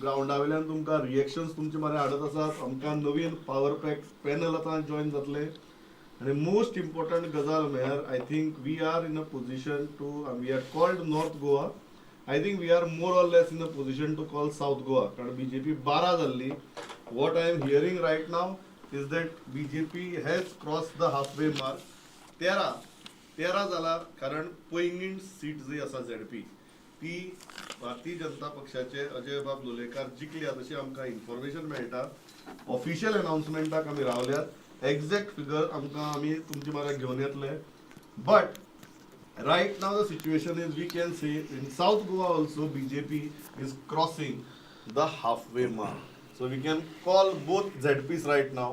ग्रावंडा वयल्यान तुमकां रिएक्शन्स तुमचे मरे हाडत आसात. आमकां नवीन पावर पॅक पॅनल आतां जॉयन जातले आनी मोस्ट इम्पॉर्टंट गजाल म्हळ्यार, I think we are in a position to, we are called North Goa, I think we are more or less in a position to call South Goa, कारण BJP 12 जाल्ली. What I am hearing right now is that BJP has cross the half way mark. 13 जाला, कारण Poinguinim seat जी आसा ZP, ती भारतीय जनता पक्षाचे अजय बाब लोलयेकार जिखल्या तशी आमकां इन्फॉर्मेशन मेळटा. ऑफिशियल अनाउन्समेंटाक आमी रावल्यात. एग्जॅक्ट फिगर आमकां आमी तुमचे म्हऱ्याक घेवन येतले, but right now the situation is, we can say in South Goa also BJP is crossing the halfway mark. So we can call both ZPs right now.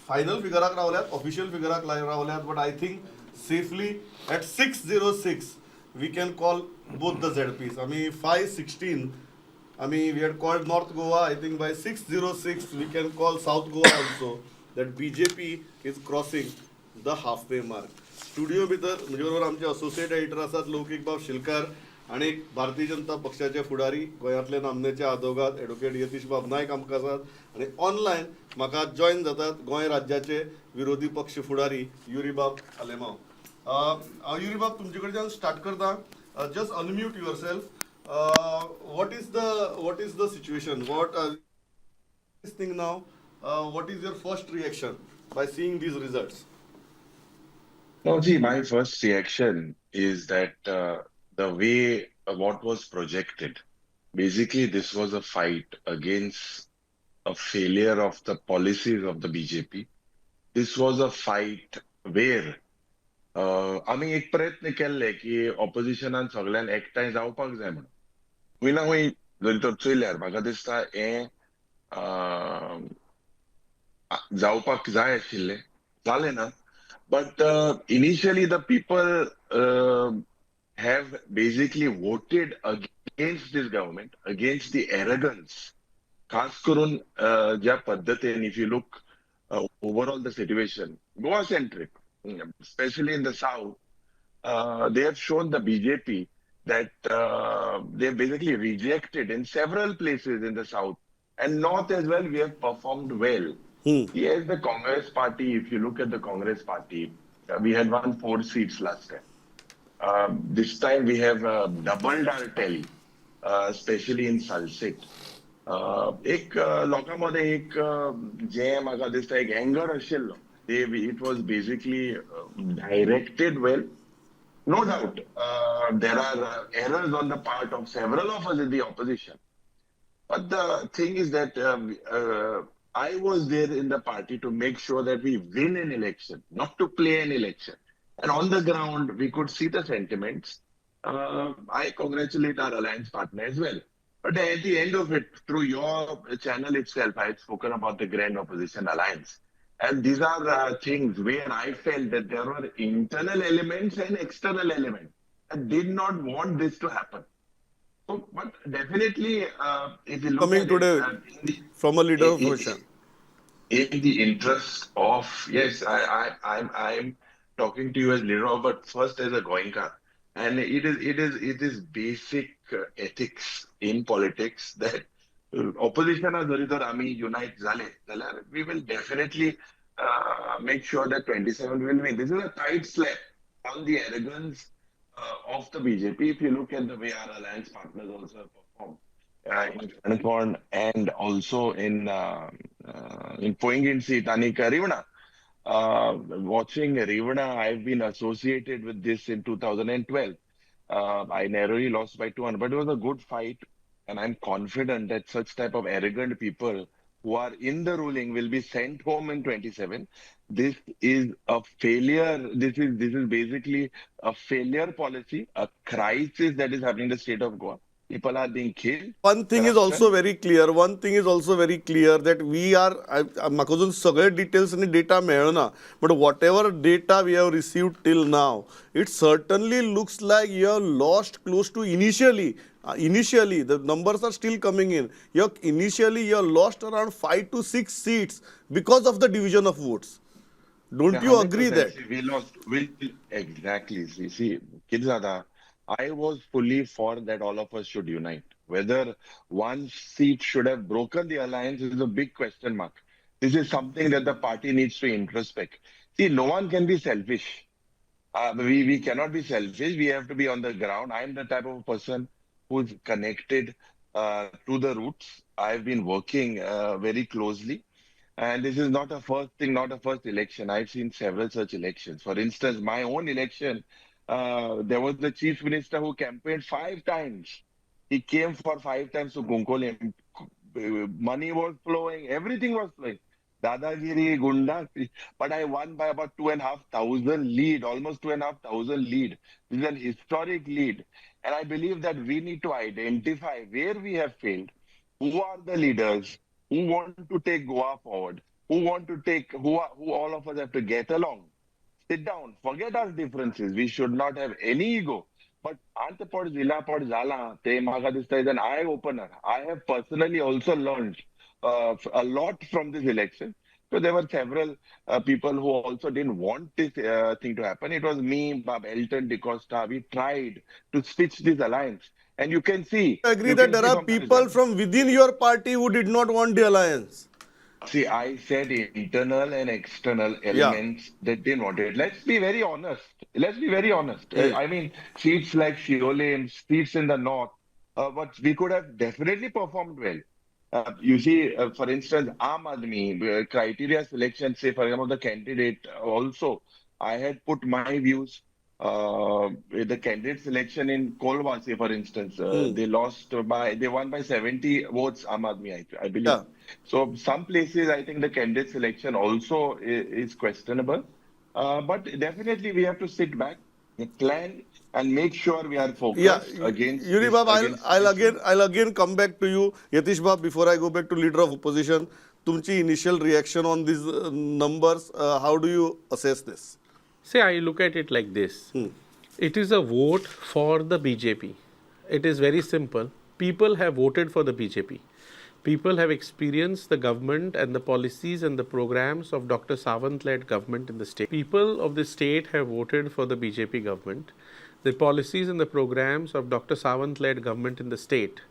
Final फिगराक रावल्यात, official फिगराक रावल्यात, but I think safely at 606 we can call both the ZPs. आमी 516 आमी we had called North Goa. I think by 606 we can call South Goa also, that BJP is crossing the halfway mark. Studio भितर म्हजे बरोबर आमचे associate editor आसात लौकीक बाब शिलकार आनी भारतीय जनता पक्षाचे फुडारी, गोंयांतले नामनेचे आदोगाद एडवोकेट यतीश बाब नायक आमकां आसात आनी ऑनलायन म्हाका जॉयन जातात गोंय राज्याचे विरोधी पक्ष फुडारी युरी बाब आलेमाव. हांव युरी बाब तुमचे कडच्यान स्टार्ट करता. Just unmute yourself. What is the situation, what this thing now, what is your first reaction by seeing these results? No, see, my first reaction is that the way what was projected, basically, this was a fight against a failure of the policies of the BJP. This was a fight where आमी एक प्रयत्न केल्ले की ऑपोजिशनान सगळ्यान एकठांय जावपाक जाय म्हणून. खंय ना खंय जरी तर चोयल्यार म्हाका दिसता हें जावपाक जाय आशिल्लें, जालें ना. But initially the people have basically voted against this government, against the arrogance. खास करून ज्या पद्दतीन, if you look overall the situation, Goa centric, especially in the south, they have shown the BJP that they basically rejected in several places in the south and north as well. We have performed well. Yes, the Congress party, if you look at the Congress party, we had won four seats last time. This time we have doubled our tally, especially in Salcete. एक लोकां मदें एक जें म्हाका दिसता एक anger आशिल्लो, it was basically directed well. No doubt there are errors on the part of several of us in the opposition, but the thing is that I was there in the party to make sure that we win an election, not to play an election. And on the ground, we could see the sentiments. I congratulate our alliance partner as well. But at the end of it, through your channel itself, I had spoken about the Grand Opposition Alliance. And these are things where I felt that there were internal elements and external elements that did not want this to happen. So, but definitely, if you look Coming at today it, from a leader of opposition. In the interest of, yes, I'm talking to you as leader of, but first as a Goenkar. And it is basic ethics in politics that opposition जरी तर आमी unite जाले जाल्यार we will definitely make sure that 27 will win. This is a tight slap on the arrogance of the BJP. If you look at the way our alliance partners also have performed in Canacona and also in Poinguinim seat, आनी Rivana. Watching Rivana, I've been associated with this in 2012. I narrowly lost by 200, but it was a good fight, and I'm confident that such type of arrogant people who are in the ruling will be sent home in 27. This is a failure. This is basically a failure policy, a crisis that is happening in the state of Goa. People are being killed. One thing is Corruption. Also very clear. One thing is also very clear that we are, म्हाका अजून सगळे details आनी data मेळना, but whatever data we have received till now, it certainly looks like you have lost close to, initially, the numbers are still coming in, you have initially, you have lost around 5 to 6 seats because of the division of votes. Don't you agree 100%. that? See, we lost. We exactly. See, कितें जाता, I was fully for that all of us should unite. Whether one seat should have broken the alliance is a big question mark. This is something that the party needs to introspect. See, no one can be selfish. We cannot be selfish. We have to be on the ground. I'm the type of person who's connected to the roots. I've been working very closely. And this is not a first thing, not a first election. I've seen several such elections. For instance, my own election, there was the chief minister who campaigned 5 times. He came for 5 times to Cuncolim. Money was flowing. Everything was flowing. Dadagiri, Gunda. But I won by about 2,500 lead, almost 2,500 lead. This is an historic lead. And I believe that we need to identify where we have failed, who are the leaders, who want to take Goa forward, who want to take, who all of us have to get along. Sit down, forget our differences. We should not have any ego. But Antapod, Zilapod, Zala, Te Magadista is an eye-opener. I have personally also learned a lot from this election. So there were several people who also didn't want this thing to happen. It was me, Bob Elton, D'Costa. We tried to stitch this alliance. And you can see... I agree that there are people from within your party who did not want the alliance. See, I said internal and external elements that didn't want it. Let's be very honest. Let's be very honest. Yeah. I mean, seats like Siolim, seats in the north, but we could have definitely performed well. You see, for instance, Aam Aadmi, criteria selection, say, for example, the candidate also, I had put my views. The candidate selection in Kolwa, say, for instance, they lost by, they won by 70 votes, Aam Aadmi, I believe. Yeah. So some places, I think the candidate selection also is questionable. But definitely we have to sit back, plan, and make sure we are focused against. Yuri Bab, I'll again come back to you. Yatish Bab, before I go back to leader of opposition, tumchi initial reaction on these numbers, how do you assess this? See, I look at it like this. It is a vote for the BJP. It is very simple. People have voted for the BJP. People have experienced the government and the policies and the programs of Dr. Sawant-led government in the state. People of the state have voted for the BJP government. The policies and the programs of Dr. Sawant-led government in the state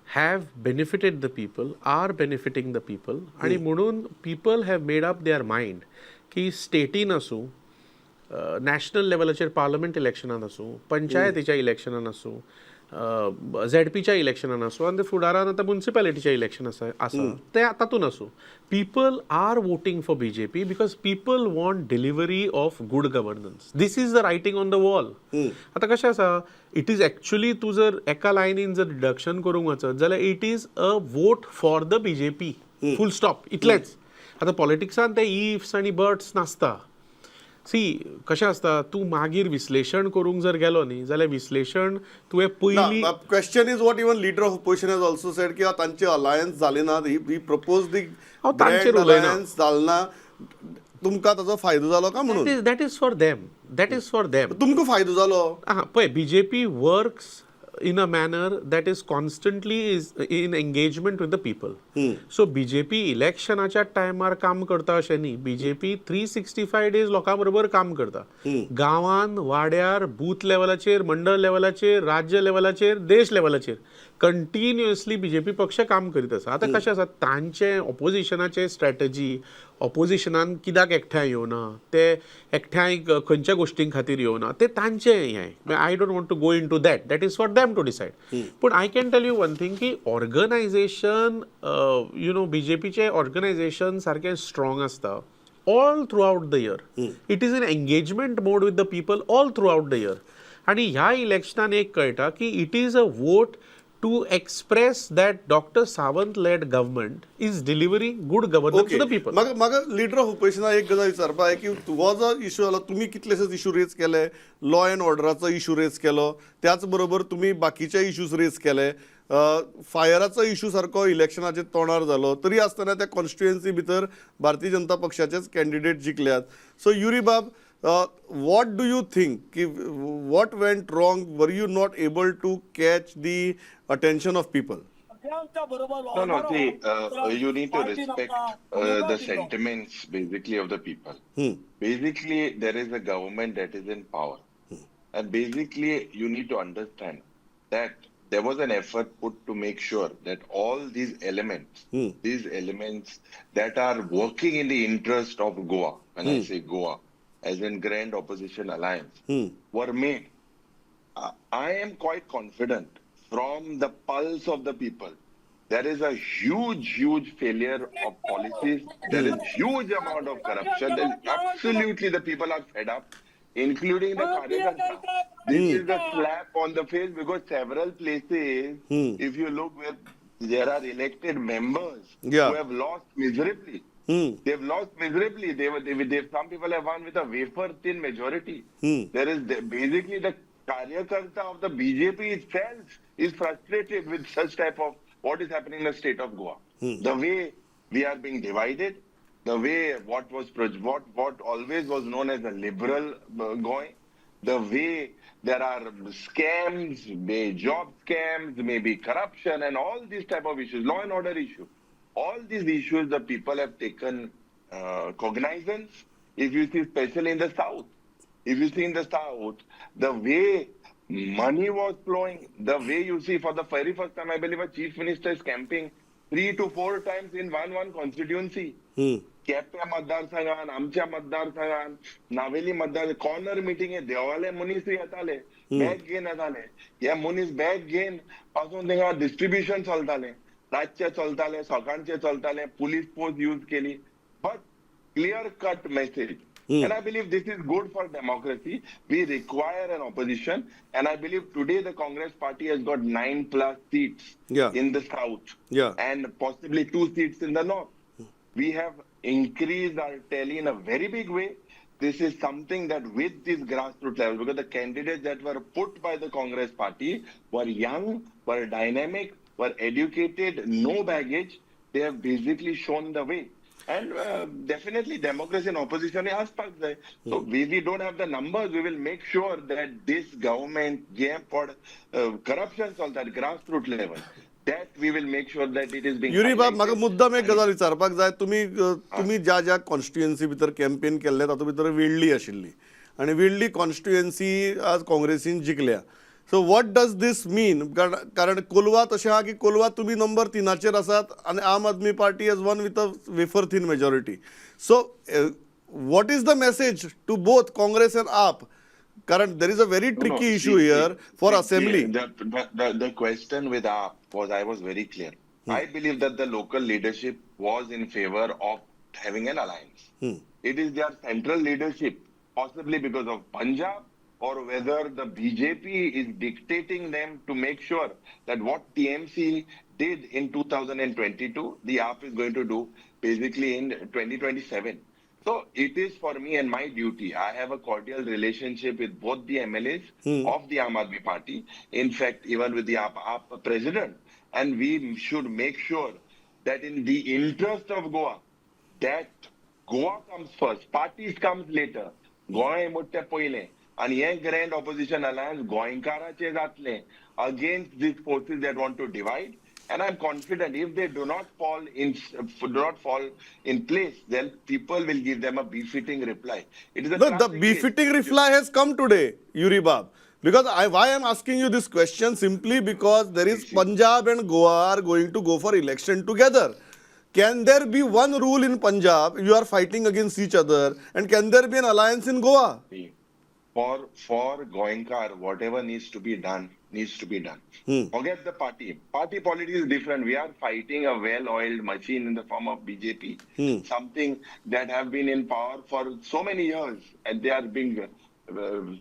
have benefited the people, are benefiting the people. And म्हणून people have made up their mind ki स्टेटीन आसूं, national लेवलाचेर parliament इलेक्शनान आसूं, पंचायतीच्या इलेक्शनान आसूं, झेडपीच्या इलेक्शनान आसूं, आनी फुडारान आतां मुन्सिपालिटीच्या election आसा ते तातूंत आसूं, people are voting for BJP because people want delivery of good governance. This is the writing on the wall. आतां कशें आसा, it is actually तूं जर एका लायनीन जर डिडक्शन करूंक वचत जाल्यार it is a vote for the BJP, full stop, इतलेंच. आतां पॉलिटिक्सान ते इफ्स आनी बट्स नासता. सी कशें आसता, तूं मागीर विश्लेशण करूंक जर गेलो न्ही जाल्यार विश्लेशण तुवें पयलीं. Question is what even leader of opposition has also said की तांचे अलायन्स जाले ना, ही प्रपोज दी तांचेर अलायन्स जाल ना, तुमकां ताजो फायदो जालो का म्हणून? That is for them, that is for them. तुमकां फायदो जालो? आं, पळय, BJP works in a manner that is constantly is in engagement with the people. So BJP इलेक्शनाच्या टायमार काम करता अशें न्ही, BJP 365 days लोकां बरोबर काम करता. गांवान, वाड्यार, बूथ लेवलाचेर, मंडळ लेवलाचेर, राज्य लेवलाचेर, देश लेवलाचेर कंटिन्युअसली बीजेपी पक्ष काम करीत आसा. आतां कशें आसा, तांचे ऑपोजिशनाचे स्ट्रॅटजी, ऑपोजिशनान कित्याक एकठांय येवना, ते एकठांय खंयच्या गोश्टीं खातीर येवना, ते तांचें हें. I don't want to go into that, that is for them to decide. पूण I can tell you one thing की ऑर्गनायझेशन, you know, बीजेपीचें ऑर्गनायझेशन सारकें स्ट्रॉंग आसता all throughout the year. It is in engagement mode with the people all throughout the year. आनी ह्या इलेक्शनान एक कळटा की it is a vote to express that Dr. Sawant-led government is delivering good governance to the people. म्हाका leader of ऑपोजिशना एक गजाल विचारपा जाय की हो जो इशू जालो, तुमी कितलेशेच इशू रेज केले, लॉ एंड ऑर्डराचो इशू रेज केलो, त्याच बरोबर तुमी बाकीचे इशूज रेज केले, फायराचो इशू सारको इलेक्शनाचे तोंडार जालो, तरी आसतना त्या कॉन्स्टिट्युएन्सी भितर भारतीय जनता पक्षाचेच कॅन्डिडेट जिखल्यात. सो युरी बाब, what do you think? What went wrong? Were you not able to catch the attention of people? No, see, you need to respect the sentiments basically of the people. Basically, there is a government that is in power. And basically, you need to understand that There was an effort put to make sure that all these elements that are working in the interest of Goa, when I say Goa, as in Grand Opposition Alliance, were made. I am quite confident from the pulse of the people. There is a huge, huge failure of policies. There is huge amount of corruption. There is absolutely the people are fed up, including the Karyakarta. This is the slap on the face because several places, if you look where there are elected members who have lost miserably. They've lost miserably. They were, they, some people have won with a wafer thin majority. There is basically the Karyakarta of the BJP itself is frustrated with such type of what is happening in the state of Goa. The way we are being divided, the way what was what always was known as a liberal going, the way there are scams, may job scams, maybe corruption, and all these type of issues, law and order issue. All these issues, the people have taken cognizance. If you see, especially in the south, if you see in the south, the way money was flowing, the way you see for the very first time, I believe a chief minister is camping three to four times in one constituency. केप्या मतदारसंघान, आमच्या मतदारसंघान, नावेली मतदार, corner meeting, देवाले मनीस येताले, bag घेवन येताले. हे मनीस bag घेवन पासून थिंगा डिस्ट्रिब्युशन चलतालें, रातचे चलताले, सकाळचे चलताले, पुलीस फोर्स यूज केली, but clear cut message. And I believe this is good for democracy. We require an opposition. And I believe today the Congress party has got 9+ seats in the south and possibly 2 seats in the north. We have increased our tally in a very big way. This is something that with this grassroots level, because the candidates that were put by the Congress party were young, were dynamic, were educated, no baggage. They have basically shown the way. And definitely democracy and opposition is आसपाक जाय. So we don't have the numbers. We will make sure that this government, J for corruption चलता at grassroots level, that we will make sure that it is being Yuri बाब, म्हाका highlighted. मुद्दाम एक गजाल विचारपाक जाय. तुमी ज्या ज्या कॉन्स्टिट्युएन्सी भितर कॅम्पेन केल्ले तातूंत भितर वेळ्ळी आशिल्ली आनी वेळ्ळी कॉन्स्टिट्युएन्सी आज काँग्रेसीन जिखल्या. So what does this mean? कारण कोलवा तशें आहा की कोलवा तुमी नंबर तिनाचेर आसात आनी आम Aadmi party has won with a wafer thin majority. So what is the message to both Congress and AAP? कारण there is a very No, tricky no, issue see, here see, for see, assembly. The question with AAP was, I was very clear. I believe that the local leadership was in favor of having an alliance. It is their central leadership, possibly because of Punjab or whether the BJP is dictating them to make sure that what TMC did in 2022, the AAP is going to do basically in 2027. So it is for me and my duty. I have a cordial relationship with both the MLAs of the Aam Aadmi Party. In fact, even with the AAP president. And we should make sure that in the interest of Goa, that Goa comes first, parties comes later. Goa मोठे पयलें आनी हें grand opposition alliance गोंयकाराचें जातलें against these forces that want to divide. And I'm confident if they do not fall in place, then people will give them a befitting reply. It is a No, the classic case. Befitting reply has come today, Yuri Bab. Because why I'm asking you this question simply because there is Punjab and Goa are going to go for election together. Can there be one rule in Punjab? You are fighting against each other, and can there be an alliance in Goa? For Goenkar, whatever needs to be done needs to be done. Forget the party. Party politics is different. We are fighting a well-oiled machine in the form of BJP, something that have been in power for so many years, and they are being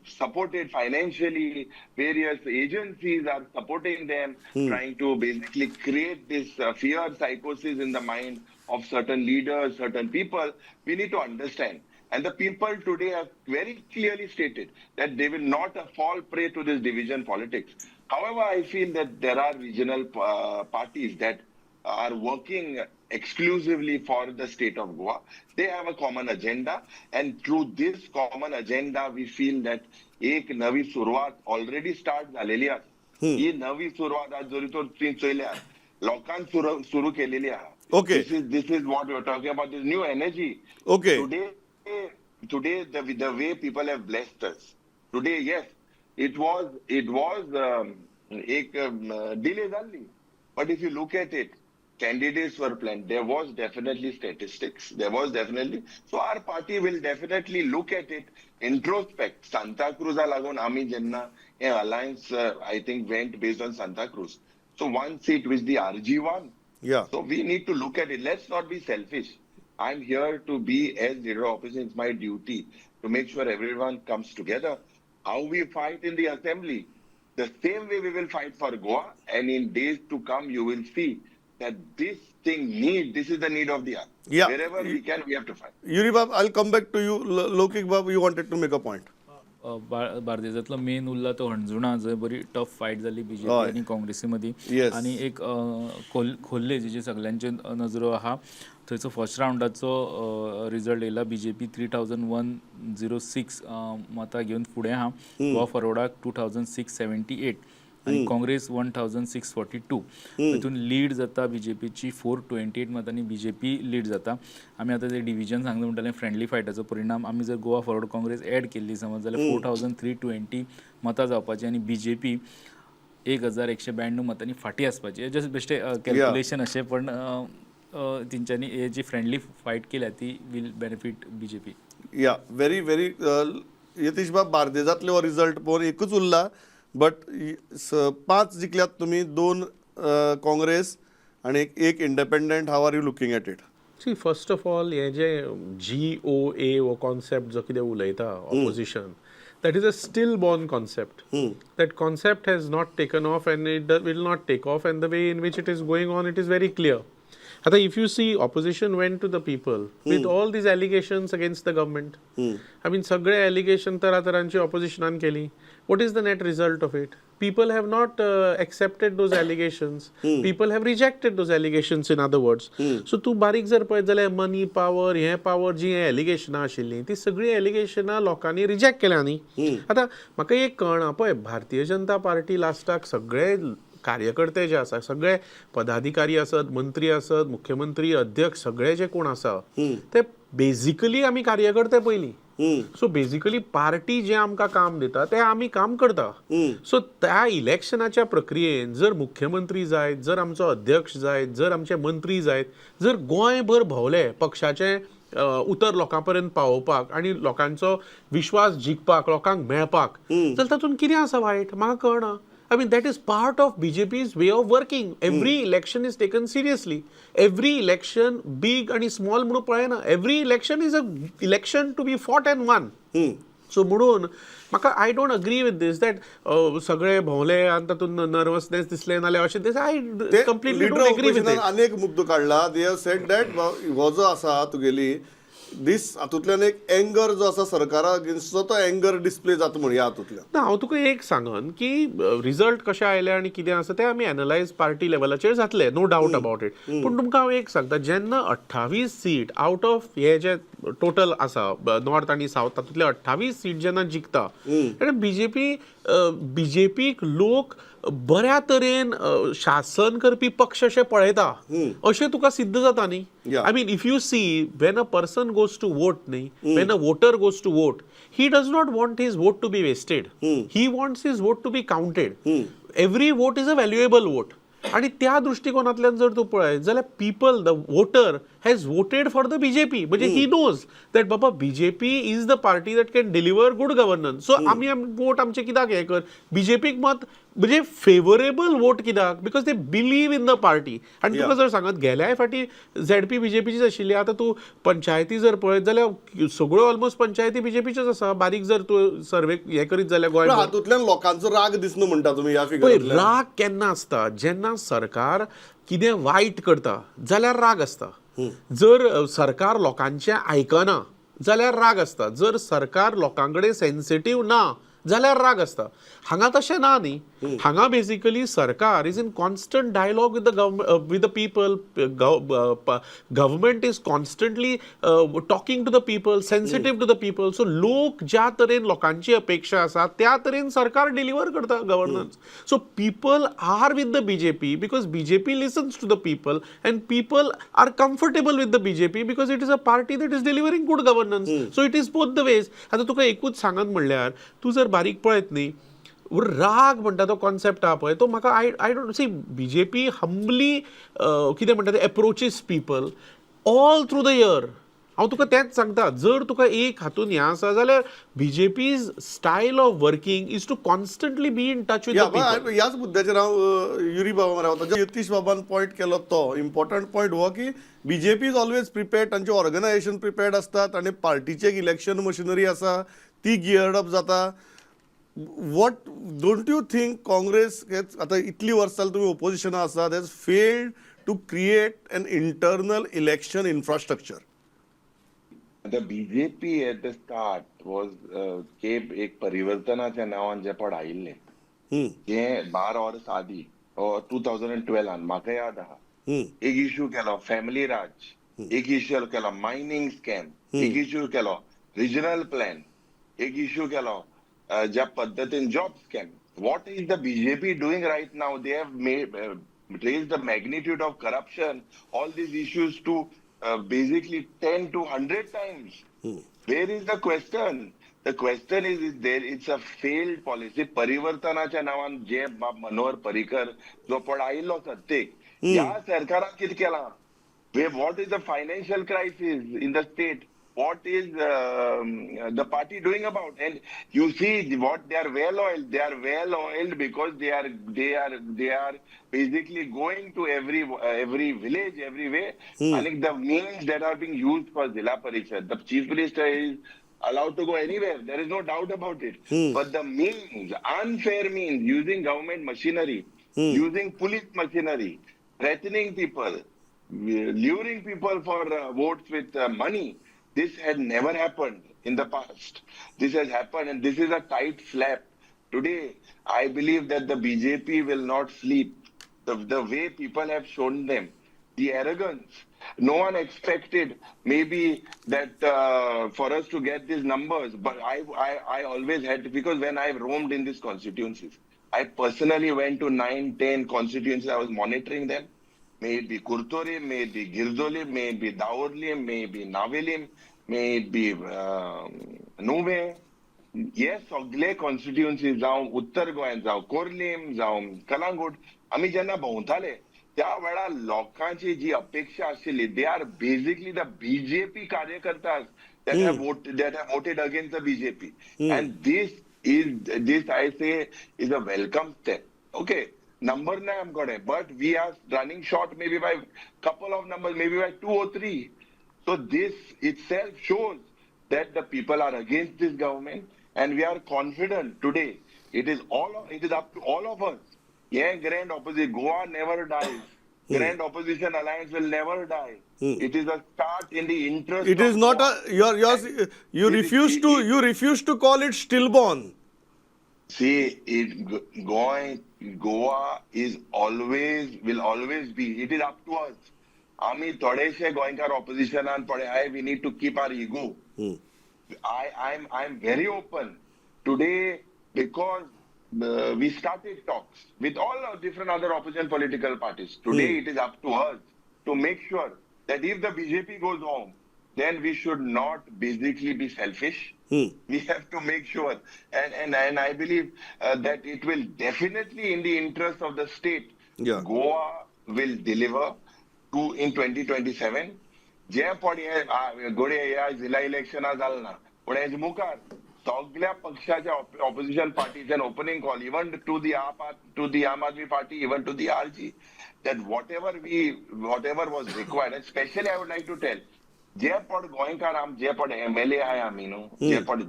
supported financially. Various agencies are supporting them, trying to basically create this fear psychosis in the mind of certain leaders, certain people. We need to understand. And the people today have very clearly stated that they will not fall prey to this division politics. However, I feel that there are regional parties that are working exclusively for the state of Goa. They have a common agenda, and through this common agenda, we feel that एक नवी सुरवात already start झालेली आसा. ही नवी सुरवात आज जरी तर तुमी चोयल्यार लोकांक सुरू केलेली आहा. This is what we are talking about, this new energy. Today, the way people have blessed us. Today, yes, it was एक डिले जाल्ली. But if you look at it, candidates were planned. There was definitely statistics. There was definitely. So our party will definitely look at it, introspect. Santa Cruza लागून आमी जेन्ना हे alliance, I think, went based on Santa Cruz. So one seat which the RG won. So we need to look at it. Let's not be selfish. I'm here to be as leader of opposition. It's my duty to make sure everyone comes together. How we fight in the assembly, the same way we will fight for Goa. And in days to come, you will see that this is the need of the hour. Wherever we can, we have to fight. Yuri Bab, I'll come back to you. Lokik Bab, you wanted to make a point. बार्देजांतलो main उरला तो हणजुणा, जंय बरी tough fight जाली BJP आनी काँग्रेसी मदीं. आनी एक खोर्ले जेचे सगल्यांचे नजरो आहा, थंयचो फर्स्ट रावंडाचो रिजल्ट येयला. बीजेपी 3106 मतां घेवन फुडें आहा, गोवा फॉरवर्डाक 2678 आनी काँग्रेस 1642. तितून लीड जाता बीजेपीची, 428 मतांनी बीजेपी लीड जाता. आमी आतां ते डिविजन सांगता म्हणटाले, फ्रेंडली फायटाचो परिणाम. आमी जर गोवा फॉरवर्ड काँग्रेस एड केल्ली समज जाल्यार 4320 मतां जावपाची आनी बीजेपी 1192 मतांनी फाटीं आसपाची. जस्ट बेश्टे कॅल्क्युलेशन अशें, पण अ, अ, तेंच्यांनी हे जी फ्रेंडली फायट केल्या ती will benefit BJP. या, व्हेरी व्हेरी यतीश बाब, बार्देजांतले हो रिजल्ट पळोवन एकूच उरला, बट पांच जिखल्यात तुमी, दोन काँग्रेस आनी एक independent. How are you looking at it? See, first of all, हे जे जी ओ ए हो कॉन्सेप्ट जो कितें उलयता opposition, that is a still born concept. That concept has not taken off and it will not take off, and the way in which it is going on, it is very clear. आता if you see, opposition went to the people with all these allegations against the government. I mean, सगळे allegation तरातरांची ऑपोजिशनान केली. What is the net result of it? People have not accepted those allegations. People have rejected those allegations, in other words. So तूं बारीक जर पळयत जाल्यार money power, हें power, जी हें एलिगेशनां आशिल्लीं ती सगळीं एलिगेशनां लोकांनी रिजेक्ट केल्या न्ही. आतां म्हाका एक कळना, पळय, भारतीय जनता पार्टी लास्टाक सगळे कार्यकर्ते जे आसा, सगळे पदाधिकारी आसत, मंत्री आसत, मुख्यमंत्री, अध्यक्ष, सगळे जे कोण आसा ते बेजिकली आमी कार्यकर्ते पयलीं. सो बेजिकली पार्टी जें आमकां काम दिता तें आमी काम करता. सो त्या इलेक्शनाच्या प्रक्रियेन जर मुख्यमंत्री जायत, जर आमचो अध्यक्ष जायत, जर आमचे मंत्री जायत, जर गोंयभर भोंवले पक्षाचें उतर लोकां पर्यंत पावोवपाक आनी लोकांचो विश्वास जिखपाक, लोकांक मेळपाक, जाल्यार तातूंत कितें आसा वायट म्हाका कळना. I mean, that is part of BJP's way of working. Every election is taken seriously. Every election, big आणि small म्हणून पळयना. Every election is a election to be fought and won. So म्हणून म्हाका, I don't agree with this that सगळे भोंवले आनी तातूंत nervousness दिसले नाल्यार अशें this, I completely don't agree with it. अनेक मुद्दो काडला. They have said that हो जो आसा तुगेली दीस, हातूंतल्यान एक एंगर जो आसा सरकारा अगेन्स्टचो, तो एंगर डिस्प्ले जाता म्हण ह्या हातूंतल्यान. ना, हांव तुका एक सांगन की रिजल्ट कशें आयले आनी कितें आसा तें आमी एनलायज पार्टी लेवलाचेर जातले, नो डावट अबाउट it. पूण तुमकां हांव एक सांगता, जेन्ना 28 सीट आवट ऑफ हे जे टोटल आसा नॉर्थ आनी सावथ, तातूंतले 28 सीट जेन्ना जिखता तेन्ना बीजेपी, बीजेपीक लोक बऱ्या तरेन शासन करपी पक्ष अशें पळयता अशें तुका सिद्ध जाता न्ही. I mean, if you see, when a person goes to vote न्ही, when a voter goes to vote, he does not want his vote to be wasted. He wants his vote to be counted. Every vote is a valuable vote. आणि त्या दृष्टिकोनातल्यान जर तूं पळयत जाल्यार people, the voter has voted for the BJP, म्हणजे he knows that Baba BJP is the party that can deliver good governance. So आमी vote आमचे कित्याक हें कर, बीजेपीक मत, म्हणजे फेवरेबल वोट कित्याक? Because they believe in the party. आनी तुका जर सांगत, गेल्याय फाटी झेडपी बीजेपीचीच आशिल्ली. आतां तूं पंचायती जर पळयत जाल्यार सगळ्यो ऑलमोस्ट पंचायती बीजेपीच्योच आसा, बारीक जर तूं सर्वे हें करीत जाल्यार पण गोंय. हातूंतल्यान लोकांचो राग दिसना म्हणटा तुमी ह्या पळय, फिगरांतल्यान? राग केन्ना आसता? जेन्ना सरकार कितें वायट करता जाल्यार राग आसता. जर सरकार लोकांचें आयकना जाल्यार राग आसता. जर सरकार लोकां कडेन सेन्सिटीव ना जाल्यार राग आसता. हांगा तशें ना न्ही. हांगा बेसिकली सरकार is in constant dialogue with the with the people. Government is constantly talking to the people, sensitive to the people. So लोक ज्या तरेन, लोकांची अपेक्षा आसा त्या तरेन सरकार डिलिव्हर करता governance. So people are with the BJP because BJP listens to the people, and people are comfortable with the BJP because it is a party that is delivering good governance. So it is both the ways. आतां तुका एकूच सांगत म्हणल्यार, तूं जर बारीक पळयत न्ही राग म्हणटा तो कॉन्सेप्ट आहा पळय, तो म्हाका I don't see. BJP humbly कितें म्हणटा ते approaches people all through the year. हांव तुका तेंच सांगता, जर तुका एक हातून हें आसा जाल्यार BJP's style of working is to constantly be in touch with the people. ह्याच मुद्द्याचेर हांव युरी बाबा रावता. यतीश बाबान पॉयंट केलो तो इम्पॉर्टंट पॉयंट हो की बीजेपी is always prepared, तांचे ऑर्गनायझेशन प्रिपेर्ड आसतात आनी पार्टीची एक इलेक्शन मशिनरी आसा, ती गियर्ड अप जाता. What don't you think Congress, आतां इतलीं वर्सां जालीं तुमी ओपोजिशना आसा, has failed to create an internal election infrastructure? The BJP at the start was K एक परिवर्तनाच्या नांवान जे पड आयिल्ले, जे 12 वर्स आदी, 2012न म्हाका याद आहा, एक इश्यू केलो फॅमिली राज, एक इश्यू केलो मायनिंग स्कॅम, एक इश्यू केलो रिजनल प्लॅन, एक इश्यू केलो ज्या पद्दतीन job scam. What is the BJP doing right now? They have made raise the magnitude of corruption, all these issues to basically 10 to 100 times. Where is the question? The question is there it's a failed policy. परिवर्तनाच्या नावान जे बाब मनोहर पर्रीकर जो पण आयिल्लो सत्तेक, ह्या सरकारान कितें केलां? What is the financial crisis in the state? What is the party doing about? And you see what they are well oiled. They are well oiled because they are basically going to every village, every way. I think the means that are being used for Zilla Parishad, the chief minister is allowed to go anywhere. There is no doubt about it. But the means, unfair means, using government machinery, using police machinery, threatening people, luring people for votes with money. This had never happened in the past. This has happened, and this is a tight slap. Today, I believe that the BJP will not sleep. The way people have shown them, the arrogance. No one expected maybe that for us to get these numbers, but I always had, because when I roamed in these constituencies, I personally went to 9, 10 constituencies. I was monitoring them. May it be Curtorim, may it be Girdolim, may it be Daorlim, may it be Navelim, may it be Nuvem. हे सगळे constituency, जावं उत्तर गोंयांत, जावं कोर्लीम, जावं कलांगूट, आमी जेन्ना भोंवताले त्या वेळार लोकांची जी अपेक्षा आशिल्ली, they are basically the BJP कार्यकर्ता that have voted against the BJP, and this I say is a welcome step. Okay, number नाही आमकडे, but we are running short maybe by couple of number, maybe by two or three. So this itself shows that the people are against this government, and we are confident today. It is up to all of us. Yeah, grand opposition. Goa never dies. Grand opposition alliance will never die. It is a start in the interest It of is not Goa. a you're you It is- refuse to you refuse to call it stillborn. See, it going Goa is always will always be. It is up to us. आमी थोडेशे गोंयकार ऑपोजिशनान पळय I we need to keep our ego. I'm very open today because we started talks with all our different other opposition political parties. Today it is up to us to make sure that if the BJP goes home, then we should not basically be selfish. We have to make sure, and I believe that it will definitely in the interest of the state. Goa will deliver to in 2027. जे पण हे घडये ह्या जिल्हा इलेक्शना जालें ना, पूण has मुखार सगळ्या पक्षाच्या opposition पार्टीच्यान opening call even to the AAP, to the Aam Aadmi Party, even to the RG, that whatever was required, and specially I would like to tell, जे पण गोंयकार आम जे पण एमएलए आहाय आमी न्हू, जे पण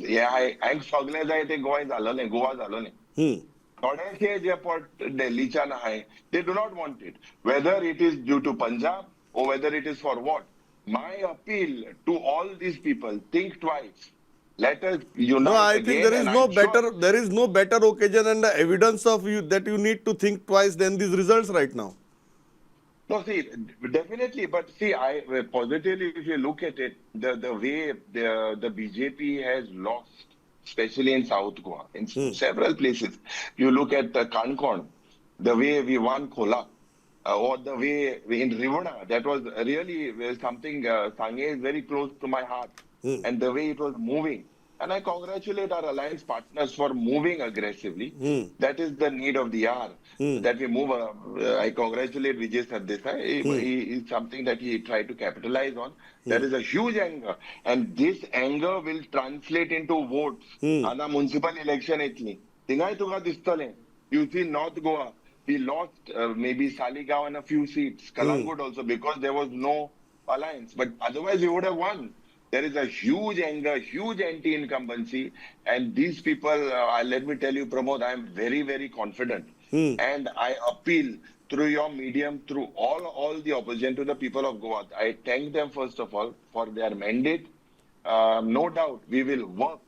हे आहाय, हांकां सगळे जाय ते गोंय जालोलें, गोवा जालोलें. थोडेशे जे पण दिल्लीच्यान आहाय, they do not want it, whether it is due to Punjab or whether it is for what. My appeal to all these people, think twice. Let us unite No, I think again, there is and no I'm sure- better there is no better occasion and the evidence of you that you need to think twice than these results right now. No, see, definitely, but see, I positively, if you look at it, the way the BJP has lost, especially in South Goa, in several places. You look at the Kankon, the way we won Kola, or the way we in Rivona, that was really something. Sange is very close to my heart, and the way it was moving. And I congratulate our alliance partners for moving aggressively. That is the need of the hour, that we move. I congratulate Vijay Sardesai. He is something that he tried to capitalize on. There is a huge anger, and this anger will translate into votes. आतां municipal election येतली, थिंगाय तुका दिसतलें. You see North Goa, we lost maybe Saligao and a few seats, Calangute also, because there was no alliance. But otherwise, we would have won. There is a huge anger, huge anti-incumbency, and these people, let me tell you, Pramod, I am very, very confident, and I appeal through your medium, through all the opposition, to the people of Goa. I thank them first of all for their mandate. No doubt, we will work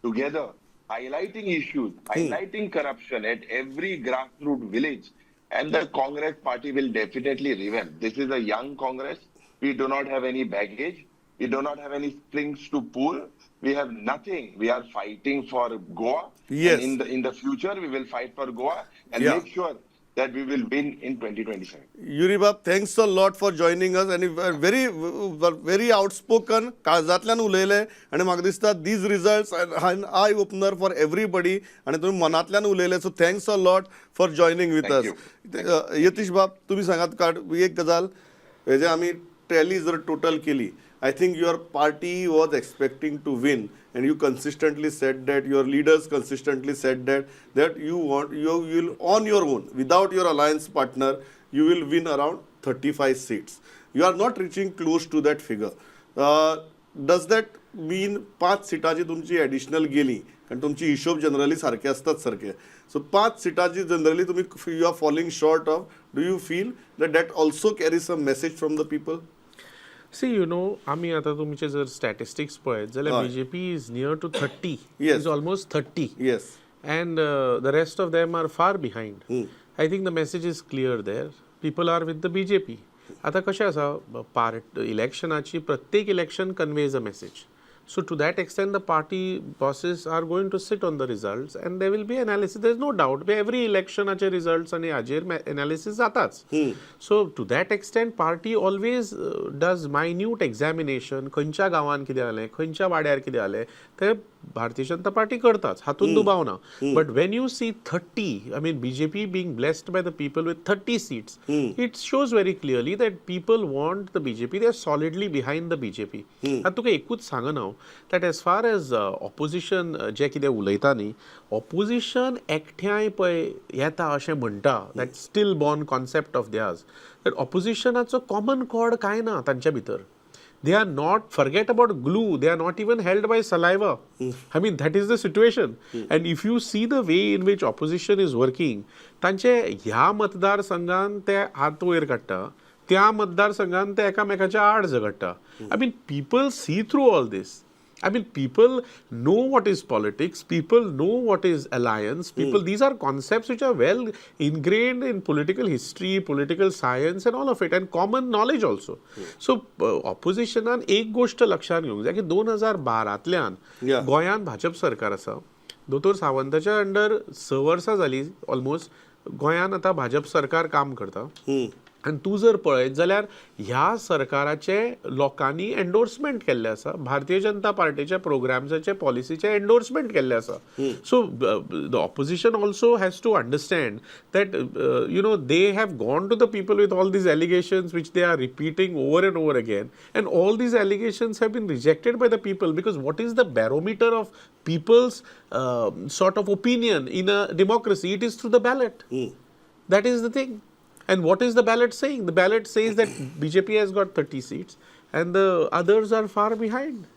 together, highlighting issues, highlighting corruption at every grassroots village, and the Congress party will definitely revamp. This is a young Congress. We do not have any baggage. We do not have any strings to pull. We have nothing. We are fighting for Goa. And in the future, we will fight for Goa and make sure that we will win in 2027. Yuri बाब, thanks a lot for joining us आणि very very outspoken, काळजांतल्यान उलयले आनी म्हाका दिसता these results an eye opener for everybody आनी तुमी मनांतल्यान उलयले, so thanks a lot for joining with Thank us. You. Yatish बाब, तुमी सांगात काड एक गजाल. हेजे आमी टॅली जर टोटल केली, I think your party was expecting to win, and you consistently said that, your leaders consistently said that you want you will, on your own, without your alliance partner, you will win around 35 seats. You are not reaching close to that figure. Does that mean पांच सिटांची तुमची additional गेली, कारण तुमची हिशोब generally सारके आसतात सारके, so पांच सिटांची जनरली तुमी you are falling short of, do you feel that that also carry some message from the people? See, आमी आतां तुमचे जर स्टॅटिस्टिक्स पळयत जाल्यार BJP is near to 30, is almost 30, and the rest of them are far behind. I think the message is clear there. People are with the BJP. आतां कशें आसा, part इलेक्शनाची, प्रत्येक election conveys a message. So to that extent, the party bosses are going to sit on the results and there will be analysis. There is no doubt. Every इलेक्शनाचे results आनी हाजेर analysis जाताच. So to that extent, party always does minute examination. खंयच्या गांवान कितें जालें, खंयच्या वाड्यार कितें जालें, ते भारतीय जनता पार्टी करताच, हातूंत दुबाव ना. But when you see 30, I mean, BJP being blessed by the people with 30 seats, it shows very clearly that people want the BJP. They are solidly behind the BJP. आतां तुका एकूच सांगन हांव that as far as opposition जे कितें उलयता न्ही, opposition एकठांय पळय येता अशें म्हणटा, that still born concept of theirs, that ऑपोजिशनाचो common cord कांय ना तांच्या भितर. They are not, forget about glue, they are not even held by saliva. I mean, that is the situation. And if you see the way in which opposition is working, तांचे ह्या मतदारसंघान ते हात वयर काडटा, त्या मतदारसंघान ते एकामेकाच्या आड झगडटा. I mean, people see through all this. I mean, people know what is politics, people know what is alliance. People, these are concepts which are well ingrained in political history, political science, and all of it, and common knowledge also. So, ऑपोजिशनान एक गोष्ट लक्षात घेवंक जाय की 2012तल्यान गोंयांत भाजप सरकार आसा. दोतोर सावंताच्या अंडर 6 वर्सां जाली ऑलमोस्ट गोंयांत आतां भाजप सरकार काम करता आनी तूं जर पळयत जाल्यार ह्या सरकाराचे लोकांनी एन्डोर्समेंट केल्लें आसा, भारतीय जनता पार्टीच्या प्रोग्राम्साचे, पॉलिसीचें एन्डोर्समेंट केल्लें आसा. So the opposition also has to understand that they have gone to the people with all these allegations, which they are repeating over and over again, and all these allegations have been rejected by the people, because what is the barometer of people's sort of opinion in a democracy? It is through the ballot. That is the thing. And what is the ballot saying? The ballot says that BJP has got 30 seats and the others are far behind.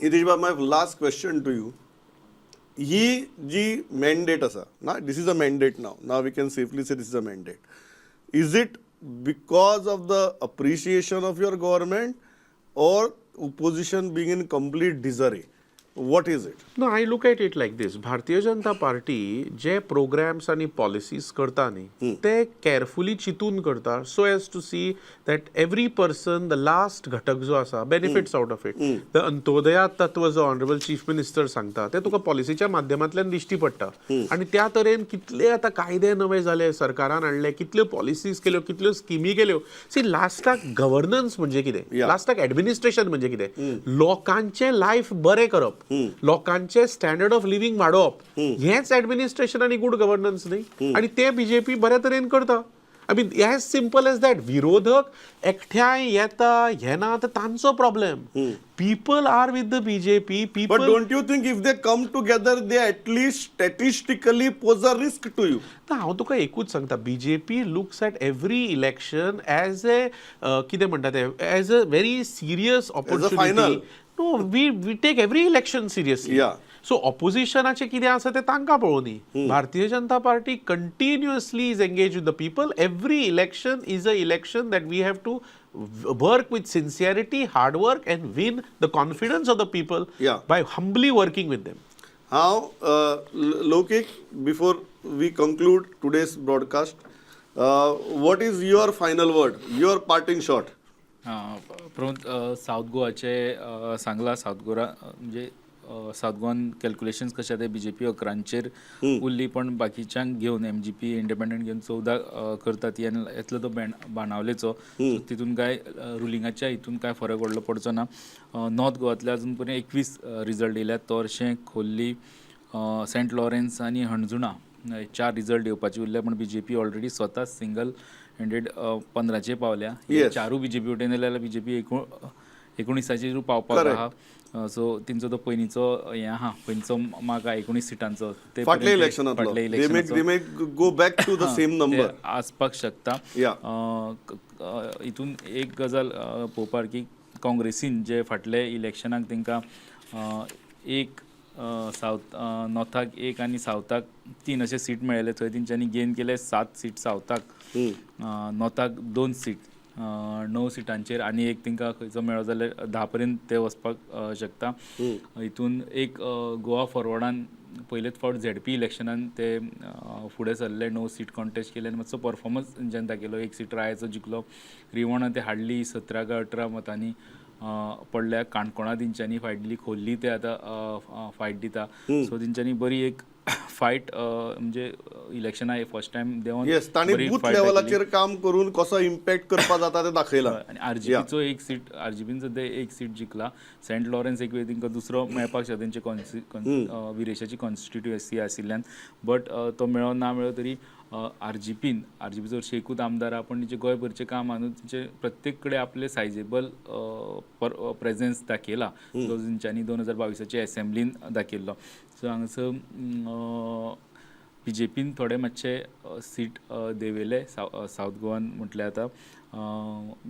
Yatish, my last question to you. He ji mandate आसा ना, this is a mandate now. Now we can safely say this is a mandate. Is it because of the appreciation of your government or opposition being in complete disarray? What is it? No, I look at it like this. Bharatiya Janata party J programs आनी policies करता न्ही, ते carefully चिंतून करता, so as to see that every person, the last घटक जो आसा, benefits out of it. The Antyodaya तत्व जो ऑनरेबल चीफ मिनिस्टर सांगता, ते तुका पॉलिसीच्या माध्यमांतल्यान दिश्टी पडटा. आनी त्या तरेन कितले आतां कायदे नवे जाले, सरकारान हाडले, कितल्यो पॉलिसीज केल्यो, कितल्यो स्किमी केल्यो. सी, लास्टाक गव्हर्नन्स म्हणजे कितें? लास्टाक एडमिनिस्ट्रेशन म्हणजे कितें? लोकांचें लायफ बरें करप. करप, लोकांचे स्टँडर्ड ऑफ लिव्हिंग वाडोवप, हेंच ऍडमिनिस्ट्रेशन आनी गुड गव्हर्नन्स न्ही? आनी तें बीजेपी बऱ्या तरेन करता. I mean, as simple as that. विरोधक एकठांय येता येना ते तांचो problem. People are with the BJP. But people don't you think if they come together, they at least statistically pose a risk to you? ना, हांव तुका एकूच सांगता, BJP looks at every election as a कितें म्हणटा ते, as a very serious final. Opportunity. No, we take every election seriously. So ऑपोजिशनाचें कितें आसा तें तांकां पळोवनी. Bharatiya Janata Party continuously is engaged with the people. Every election is a election that we have to work with sincerity, hard work and win the confidence of the people by humbly working with them. हांव Loukik, before we conclude today's broadcast, what is your final word, your parting shot? Pramod, south गोवाचे सांगला. South Goa म्हणजे south गोवान calculations कशे ते BJP 11चेर उरली, पण बाकीच्यांक घेवन MGP, independent घेवन 14 करता ती. आनी येतलो तो बाणावलेचो, तितून काय रुलिंगाच्या हितून काय फरक व्हडलो पडचो ना. नॉर्थ गोवांतले अजून पर्यंत 21 result येयल्यात. Torse, Khorlim, Saint Lawrence आनी हणजुणा हे चार रिजल्ट येवपाचे उरले, पण बीजेपी ऑलरेडी स्वता सिंगल हँडेड 15चेर पावल्या. हे चारूय बीजेपी वटेन जाल्यार बीजेपी 19चेर पावपाक आहा. सो तेंचो तो पयलींचो हें आहा, पयलींचो मार्क आहा 19 सिटांचो, ते फाटल्या पर्यंत ते इलेक्शनांतलो. फाटल्या they may इलेक्शनाचो they may go back to the same number. ते आसपाक शकता. हितून एक गजाल पळोवपाक की काँग्रेसीन जे फाटले इलेक्शनाक तांकां एक सावथ, नॉर्थाक एक आनी सावथाक तीन अशे सीट मेळ्ळे, थंय तेंच्यांनी गेन केले सात सीट सावथाक, नॉर्थाक दोन सीट, णव सिटांचेर, आनी एक तांकां खंयचो मेळ्ळो जाल्यार 10 पर्यंत ते वचपाक शकता. हितून एक गोवा फॉरवर्डान पयलेच फावट झेडपी इलेक्शनान ते फुडें सरले, णव सीट कॉन्टेस्ट केले आनी मातसो परफॉर्मन्स तेंच्यांनी दाखयलो. एक सीट रायाचो जिखलो. रिवणा ते हाडली 17 काय 18 मतांनी पडल्या. काणकोणा तेंच्यांनी फायट दिली. खोर्ली ते आतां फायट दिता. सो तेंच्यांनी बरी एक फायट, म्हणजे इलेक्शना फर्स्ट टायम देंवन येस, तांणी बरी बूथ fight दाखयली. लेवलाचेर काम करून कसो इम्पॅक्ट करपा जाता तें दाखयलां. आनी आरजीपीचो एक सीट, आरजीपीन सद्या एक सीट जिखला. सेंट लॉरेन्स एक वेळ तांकां दुसरो मेळपाक शकता, तेंचे विरेशाची कॉन्स्टिट्युएन्सी आशिल्ल्यान, बट तो मेळ्ळो ना मेळ्ळो तरी आरजीपीन, आरजीपीचो हरशीं एकूच आमदार आहा, पण तेंचें गोंयभरचें काम आहा न्हू, तेंचे प्रत्येक कडेन आपले सायजेबल प्रेझेन्स दाखयला, जो तेंच्यांनी 2022चे एसेंब्लीन दाखयल्लो. सो हांगासर बीजेपीन थोडे मातशे सीट देंवयले सावथ गोवान म्हटल्यार. आतां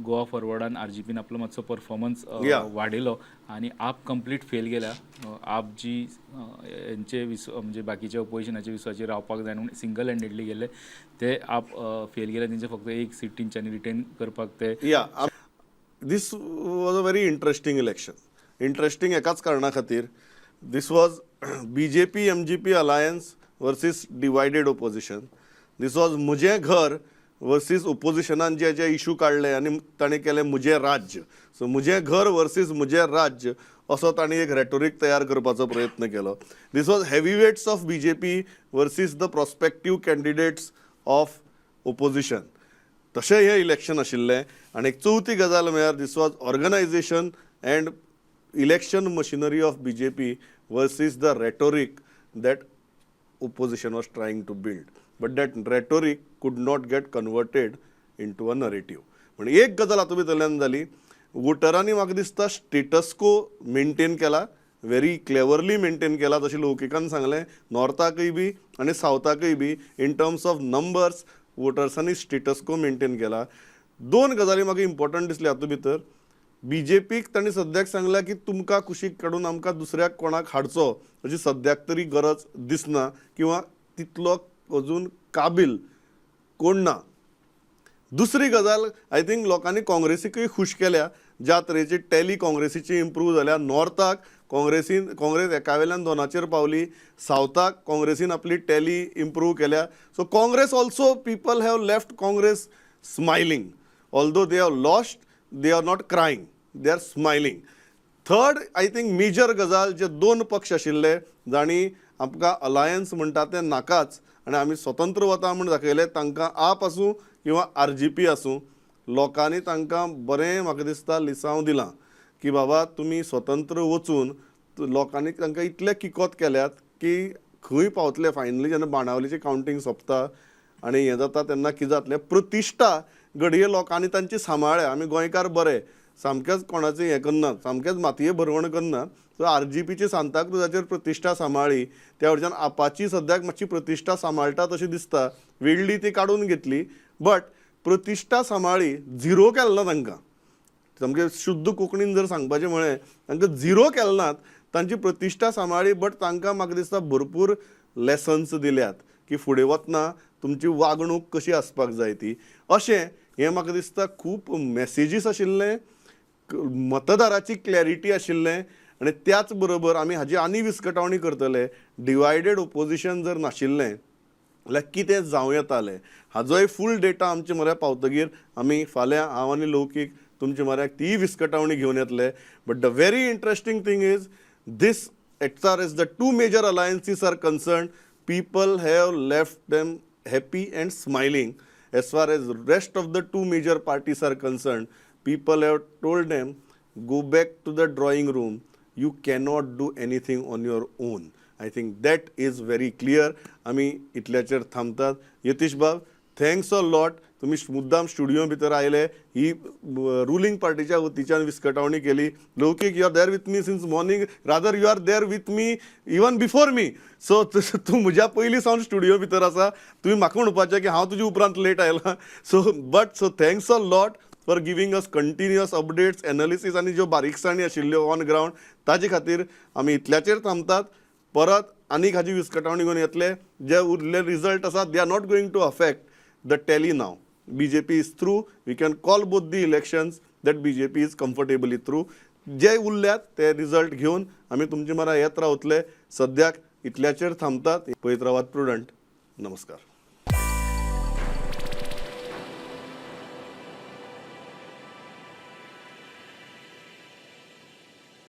गोवा फॉरवर्डान, आरजीपीन आपलो मातसो परफॉर्मन्स वाडयलो आनी आप कंप्लीट फेल गेल्या. आप जी हेंचे म्हणजे बाकीच्या ओपोजिशनाच्या विश्वाचेर रावपाक जाय म्हणून सिंगल हँडेडली गेले, ते आप फेल गेले. तेंचे फक्त एक सीट तेंच्यांनी रिटेन करपाक ते Yeah, this was a very interesting election. Interesting एकाच कारणा खातीर, this was BJP MGP alliance versus divided opposition. This was म्हजें घर वर्सीस ओपोजिशनान जे जे इशू काडले आनी ताणें केलें म्हजें राज्य. सो म्हजें घर वर्सीस म्हजें राज्य असो ताणें एक रेटोरीक तयार करपाचो प्रयत्न केलो. This was heavyweights of BJP versus the prospective candidates of opposition. तशें हें इलेक्शन आशिल्लें. आनी एक चवथी गजाल म्हळ्यार this was organisation and election machinery of BJP versus the rhetoric that opposition was trying to build, but that rhetoric could not get converted into a narrative. पूण एक गजाल हातूंत भितरल्यान जाली, वोटरांनी म्हाका दिसता स्टेटस को मेंटेन केला, व्हेरी क्लेवरली मेंटेन केला. जशें लौकिकान सांगलें, नॉर्थाकय बी आनी सावथाकय be in terms of numbers वोटर्सांनी status को मेंटेन केला. दोन गजाली म्हाका इम्पॉर्टंट दिसली हातूंत भितर. बीजेपीक तांणी सद्याक सांगलां की तुमकां कुशीक काडून आमकां दुसऱ्याक कोणाक हाडचो अशी सद्याक तरी गरज दिसना किंवा तितलो अजून काबील कोण ना. दुसरी गजाल, I think लोकांनी काँग्रेसीकय खूश केल्या, ज्या तरेची टॅली काँग्रेसीची इम्प्रूव जाल्या. नॉर्थाक काँग्रेस एका वेल्यान दोनाचेर पावली, सावथाक काँग्रेसीन आपली टॅली इम्प्रूव केल्या. So Congress also, people have left Congress smiling. Although they have lost, they are not crying, they are smiling. Third, I think major गजाल, जे दोन पक्ष आशिल्ले जांणी आमकां अलायन्स म्हणटा तें नाकाच आनी आमी स्वतंत्र वता म्हूण दाखयलें, तांकां आप आसूं किंवा आरजीपी आसूं, लोकांनी तांकां बरें म्हाका दिसता लिसांव दिलां की बाबा तुमी स्वतंत्र वचून लोकांनी तांकां इतले किकोत केल्यात की खंय पावतले फायनली जेन्ना बाणावलीचें कावंटींग सोंपता आनी हें जाता तेन्ना कितें जातलें. प्रतिश्ठा घडये लोकांनी तांची सांबाळ्ळ्या. आमी गोंयकार बरे, सामकेंच कोणाचें हें करनात, सामकेंच मातये भरवण करनात. सो आरजीपीची सांताक्रुजाचेर प्रतिश्ठा सांबाळ्ळी, त्या वटच्यान आपाची सद्याक मातशी प्रतिश्ठा सांबाळटा तशी दिसता. वेडली ती काडून घेतली, बट प्रतिश्ठा सांबाळ्ळी, झिरो केलो ना तांकां. सामकें शुद्ध कोंकणीन जर सांगपाचें म्हळें, तांकां झिरो केले नात, तांची प्रतिश्ठा सांबाळ्ळी. बट तांकां म्हाका दिसता भरपूर लेसन्स दिल्यात की फुडें वतना तुमची वागणूक कशी आसपाक जाय ती. अशें हें म्हाका दिसता खूब मॅसेजीस आशिल्लें, मतदाराची क्लॅरिटी आशिल्लें. आनी त्याच बरोबर आमी हाजी आनी विस्कटावणी करतले. डिवायडेड ओपोजिशन जर नाशिल्लें जाल्यार कितें जावं येतालें हाजोय फूल डेटा आमचे म्हऱ्यान पावतगीर आमी फाल्यां हांव आनी लौकीक तुमचे म्हऱ्याक तीय विस्कटावणी घेवन येतले. But the very interesting thing is this: as far as the two major alliances are concerned, people have left them happy and smiling. As far as rest of the two major parties are concerned, people have told them, "Go back to the drawing room. You cannot do anything on your own." I think that is very clear. आमी इतल्याचेर थांबतात. यतीश बाब, thanks a lot. तुमी मुद्दाम studio भितर आयले, ही ruling पार्टीच्या वतीच्यान विस्कटावणी केली. लौकीक, you are there with me since morning, rather you are there with me even before me, so तूं म्हज्या पयलीं सावन स्टुडियो भितर आसा. तुवें म्हाका म्हणपाचें की हांव तुजे उपरांत लेट आयला. So but so thanks a lot for giving us continuous updates, analysis आनी ज्यो बारीकसाणी आशिल्ल्यो ऑन ग्रावंड ताजे खातीर. आमी इतल्याचेर थांबतात. परत आनीक हाजी विस्कटावणी घेवन येतले. जे उरले रिजल्ट आसा, they are not going to affect the tally. Now BJP is through. We can call both the elections that BJP is comfortably through. जे उरल्यात ते रिजल्ट घेवन आमी तुमचे म्हऱ्यान येत रावतले. सद्याक इतल्याचेर थांबतात. पळयत रावात प्रुडंट. नमस्कार.